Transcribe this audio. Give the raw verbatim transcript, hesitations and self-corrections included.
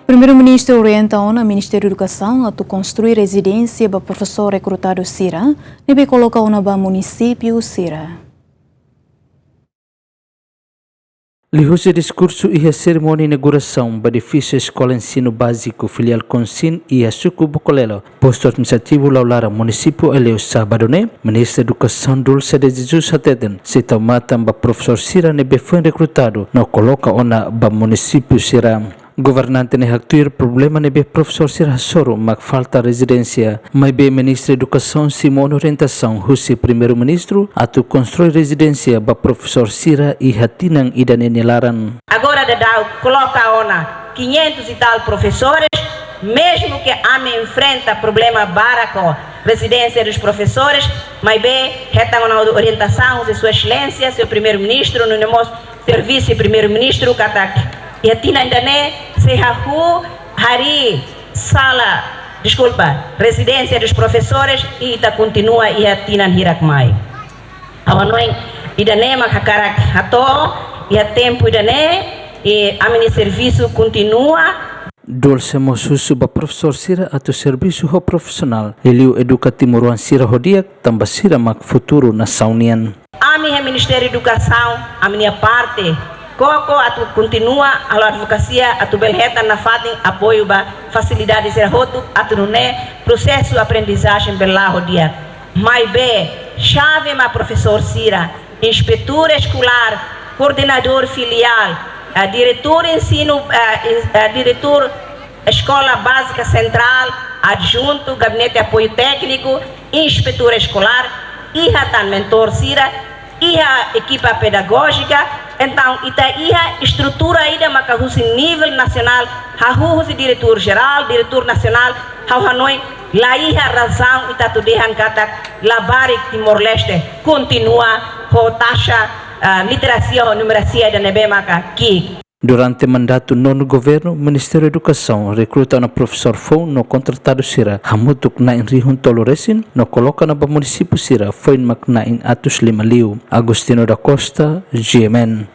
Primeiru-Ministru orienta ona Ministériu Edukasaun atu konstrui rezidénsia ba profesór rekrutadu sira, ne'ebé koloka ona ba munisípiu sira. Liuhusi diskursu iha serimónia inaugurasaun ba edifísiu Eskola Ensinu Báziku Filiál Konsin iha suku Bokolelo, Postu Administrativu Laulara, Munisípiu Aileu, sábadu ne'e, Ministra Edukasaun Dulce de Jesus hateten, sei tau matan ba profesór sira ne'ebé foin rekrutadu no koloka ona ba munisípiu sira. Governante ne'e haktuir problema ne'ebé profesór sira hasoru mak falta rezidénsia. Maibé Ministra Edukasaun simu ona orientasaun husi Primeiru-Ministru atu konstrui rezidénsia ba profesór sira iha tinan ida-ne'e nia laran. Agora daudaun koloka ona quinhentos e tal professores, mesmo que ami enfrenta problema barak ho rezidénsia dos professores, maibé hetan ona orientasaun husi Sua Exelénsia, Señór Primeiru-Ministru, nune'e mós Señór Vise-Primeiru-Ministru katak iha tinan ida-ne'e sei hahú harii sala, deskulpa, rezidénsia dos professores i ita kontinua iha tinan hirak mai. Ha'u hanoin ida-ne'e mak hakarak hato'o iha tempu ida-ne'e, i ami-nia servisu kontinua. Dulce mós husu ba profesór sira atu servisu ho profisionál, liuliu eduka timoroan sira ho di'ak, tanba sira mak futuru nasaun nian. Ami iha Ministériu Edukasaun, ami-nia parte koko atu kontinua halo advokasia atu bele hetan nafatin apoiu ba fasilidade sira hotu atu nune'e prosesu aprendizajen bele la'o ho di'ak. Maibé xave mak profesór sira, inspetór eskolár, koordenadór filiál, eh, diretór ensinu, eh, ins-, eh, diretór Eskola Bázika Sentrál, adjuntu, gabinete apoiu tékniku, inspetór eskolár, iha tan mentór sira, iha ekipa pedagójika. Entaun ita iha estrutura ida maka husi nivel nasionál, hahú husi diretór jerál, diretór nasionál, ha'u hanoin la iha razaun ita atu dehan katak labarik Timor-Leste kontinua ho taxa, ah, literasia ho numerasia ida ne'ebé maka ki'ik. Durante mandatu nonu governu, Ministériu Edukasaun rekruta ona profesór foun no kontratadu sira hamutuk na'in rihun tolu resin no koloka ona ba munisípiu sira foin mak na'in atus lima liu. Agostinho da Costa, G M N.